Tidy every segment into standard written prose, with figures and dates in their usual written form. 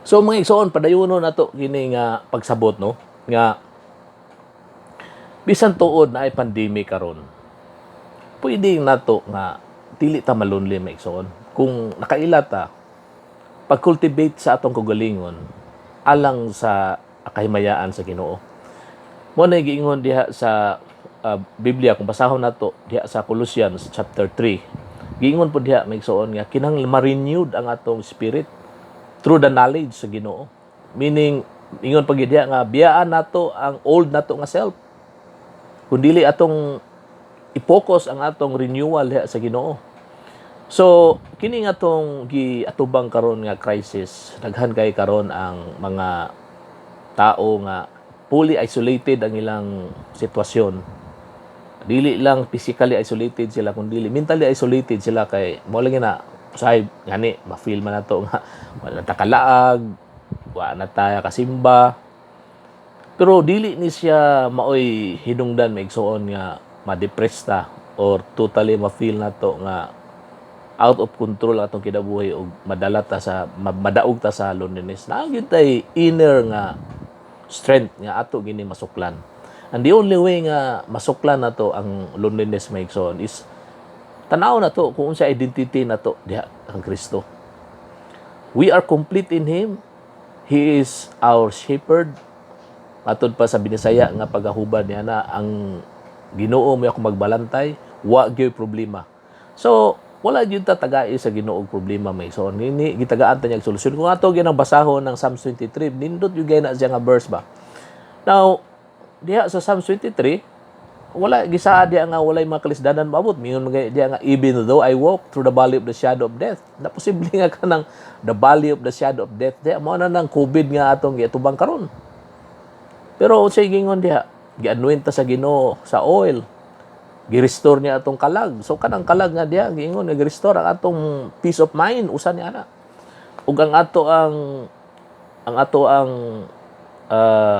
So mga igsoon, padayono nato kini nga pagsabot, no, nga bisan tuod na ay pandemic karon, pwede nato nga dili ta malonely, mga igsoon, kung nakaila ta pag-cultivate sa atong kaugalingon alang sa kahimayaan sa Ginoo. Mo na giingon diha sa Biblia, kung basahon nato diha sa Colossians chapter 3. Giingon po diha, mga igsoon, nga kinahanglan ma-renewed ang atong spirit through the knowledge sa Ginoo. Meaning, ingon pag diha nga biyaan nato ang old nato nga self. Kung dili atong i-focus ang atong renewal diha sa Ginoo. So, kini nga atong giatubang karon nga crisis, daghan kay karon ang mga tao nga fully isolated ang ilang sitwasyon. Dili lang physically isolated sila, kundi mentally isolated sila, kay mo lagi na usahay gani ma-feel man nato nga wala ta kalaag, wa na ta kasimba. Pero dili ni siya maoy hinungdan, mga igsoon, nga ma-depress ta or totally ma-feel nato nga out of control atong kinabuhi og madala ta sa madaog ta sa loneliness. Naa gyud tay inner nga strength nga ato gini masuklan. And the only way nga masuklan nato ang loneliness, mga igsoon, is tanaw nato kung unsa identity nato diha kang Kristo. We are complete in Him. He is our shepherd. Matod pa sa Binisaya nga pagahubad niya na ang Ginoo mo ako magbalantay, wa gyud problema. So, wala gyud ta tagai sa Ginoo og problema, may so nini gitagaan ta niya og solusyon. Kung ato ginang basahon ng Psalms 23, nindot gyud na siya nga verse ba. Now, diha sa Psalms 23, wala gisaad diha nga walay mga kalisdanan maabot. Mingon mga diha nga "Even though I walk through the valley of the shadow of death." Na posible nga kanang the valley of the shadow of death diha mo na nang COVID nga atong giatubang karon. Pero unsay gingon diha? Gi-anoint ta sa Ginoo sa oil. Gi-restore niya atong kalag. So kanang kalag nga diha giingon nga gi-restore ang atong peace of mind, usa niya ana. Ug ang ato ang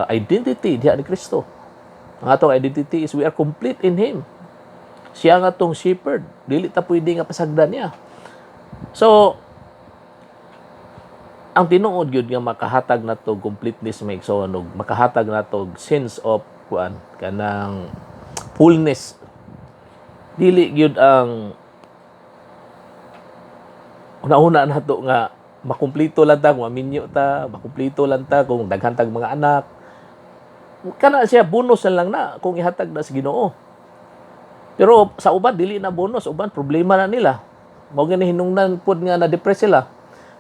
identity diha ni Kristo. Ang atong identity is we are complete in Him. Siya ang atong shepherd. Dili ta pwede nga pasagdan niya. So, ang tinuod gyud nga makahatag nato completeness, mga igsoon, ug makahatag nato sense of kuan, kanang fullness, dili gyud ang una-una nato nga makumplito lang ta kung maminyo ta, makumplito lang ta kung daghan tag mga anak. Kana siya bonus na lang na kung ihatag na sa Ginoo. Pero sa uban dili na bonus, uban problema na nila. Mao gani hinungdan pod nga na-depress sila.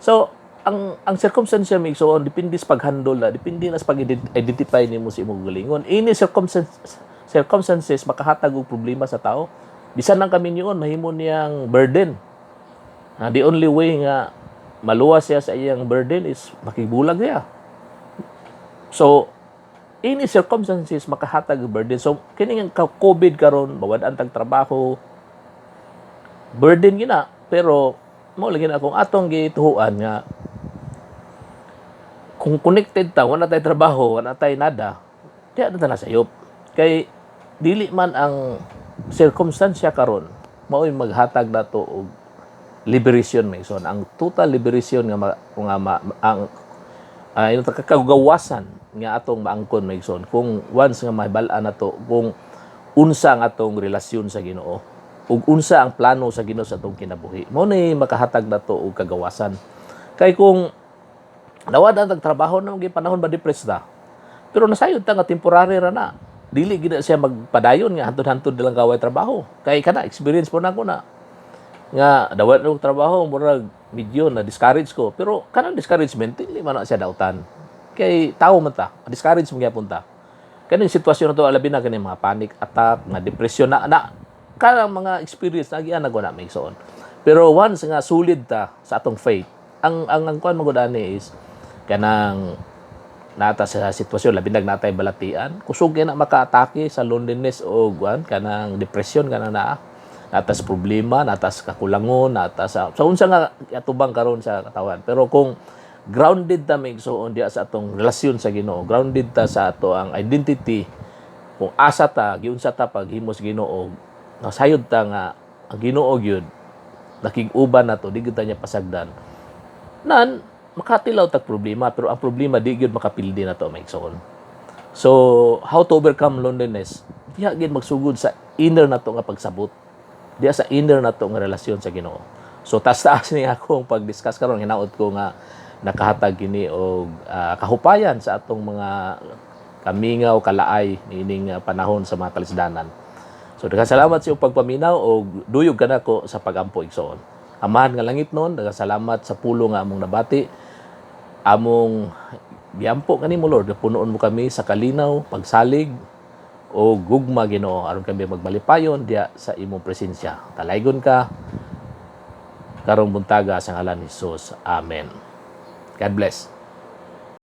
So ang circumstance, mga igsoon, depende sa pag-handle na, depende na sa pag-identify nimo sa imong galingon. Ini circumstances makahatag og problema sa tao. Bisan ang kaminyoon mahimo niyang burden. The only way nga maluwas siya sa iyang burden is makigbulag siya. So, any circumstances makahatag og burden. So, kini nga COVID karon, mawad-an tag trabaho, burden gina. Pero mo lagi na kung atong gituhuan nga kung connected ta, wala tay trabaho, wala tay nada, di na ta nasayop. Kay dili man ang circumstansya karon mao'y maghatag nato og liberation, may son. Ang total liberation nga ang ay kagawasan nga atong maangkon, may son, kung once nga mahibal-an nato kung unsa ang atong relasyon sa Ginoo ug unsa ang plano sa Ginoo sa atong kinabuhi, mao ni makahatag nato og kagawasan. Kay kung nawad ang trabaho na panahon ba, depressed na, pero nasayod ta nga temporary ra na, dili gid na siya magpadayon nga hantod-hantod lang kaway trabaho. Kay kana experience po nako na nga dawat og trabaho, murag medyo na discourage ko, pero kanang discouragement dili man na siya dautan kay tao man ta, discourage mo gyapon ta. Kaning sitwasyon na to, labi na kani mga panic attack nga depression na na kanang mga experience na giyan na may igsoon. Pero once nga solid ta sa atong faith, ang kuan man gud ani is kanang nata sa sitwasyon, labi nag natay balatian, kusog kay na makaatake sa loneliness o kuan, kanang depression, kanang naa natas problema, natas kakulangon, natas sa unsa nga atubang karon sa katawan. Pero kung grounded ta, may igsoon, diha sa atong relasyon sa Ginoo, grounded ta sa ato ang identity, kung asa ta, giunsa ta paghimo sa Ginoo, nasayod ta nga ang Ginoo gyud nakig-uban nato, di gyud ta niya pasagdan nan. Makatilaw tag problema, pero ang problema di gyud makapildi nato, mga igsoon. So, how to overcome loneliness? Diha gyud magsugod sa inner nato nga pagsabot. Diha sa inner nato nga relasyon sa Ginoo. So, taas-taas ni akong pag-discuss karon. Hinaot ko nga nakahatag kini og kahupayan sa atong mga kamingaw, kalaay niining panahon sa mga kalisdanan. So daghang salamat sa iyong pagpaminaw og duyog kanako sa pagampo, igsoon. Amahan nga langitnon, daghang salamat sa pulong nga among nabati. Among giampo kanimo, Lord, punuon mo kami sa kalinaw, pagsalig o gugma, Ginoo, aron kami magmalipayon diya sa imong presensya. Talaygon ka karong buntaga sa ngalan ni Jesus. Amen. God bless.